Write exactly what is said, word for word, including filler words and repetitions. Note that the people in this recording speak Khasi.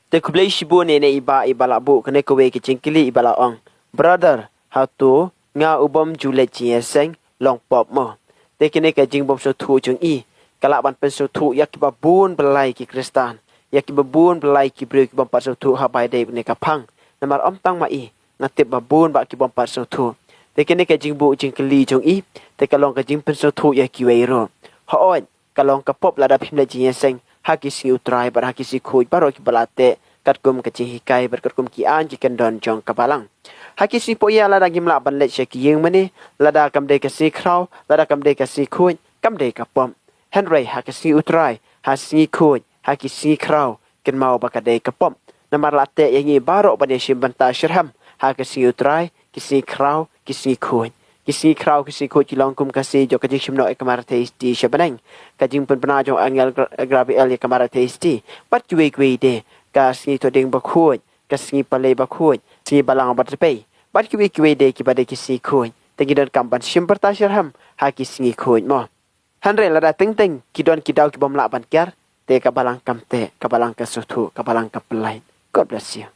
Te khublei shibun ïa ine i bah iba la buh kane kawei ka jingkylli iba la ong, brother, hato nga u bym ju leit jingïaseng long pop mo? Te kane ka jingbym sngewthuh jong i ka lah ban pynsngewthuh ïa kiba bun blai ki Khristan, ïa kiba bun blai ki briew ki bym pat sngewthuh ha ba ïadei bad kane ka phang. Namar ym tang ma i, nga tip ba bun bah ki bym pat sngewthuh. Te kane ka jingbuh jingkylli jong i te ka long ka jingpynsngewthuh ïa kiwei ruh. Hooid, ka long ka pop lada phim leit jingïaseng ha ki sngi U Trai bad ha ki sngi khuid baroh kiba la teh katkum ka jinghikai bad katkum ki aiñ ki kyndon jong ka Balang. Ha ki sngi Pohiar lada ngim lah ban leit sha ki ïing mane, lada kam dei ka sngi khraw, lada kam dei ka sngi khuid, kam dei ka pop. Hynrei ha ka sngi U Trai, ha sngi khuid, ha ki sngi khraw, kynmaw ba ka dei ka pop. Namar la teh ïa ngi baroh ban ïashim bynta shitrhem ha ka sngi U Trai, ki sngi khraw, ki sngi khuid. Ki sngi khraw, ki sngi khuid ki long kum ka sngi jong ka jingshim noh ïa ka Mar Theisotti sha bneng, ka jingpynbna jong u angel Gra-, Gabriel ïa ka Mar Theisotti, bad kiwei kiwei de, ka sngi Thohdieng Bakhuid, ka sngi Palei Bakhuid, sngi Balang Batpei, bad kiwei kiwei de kiba dei ki sngi khuid. Te ngi donkam ban shim bynta shitrhem ha ki sngi khuid mo. Hynrei lada teng teng ki don ki daw ki bym lah ban kiar, te ka Balang kam teh, ka Balang ka sngewthuh, ka Balang ka pynlait. God bless you.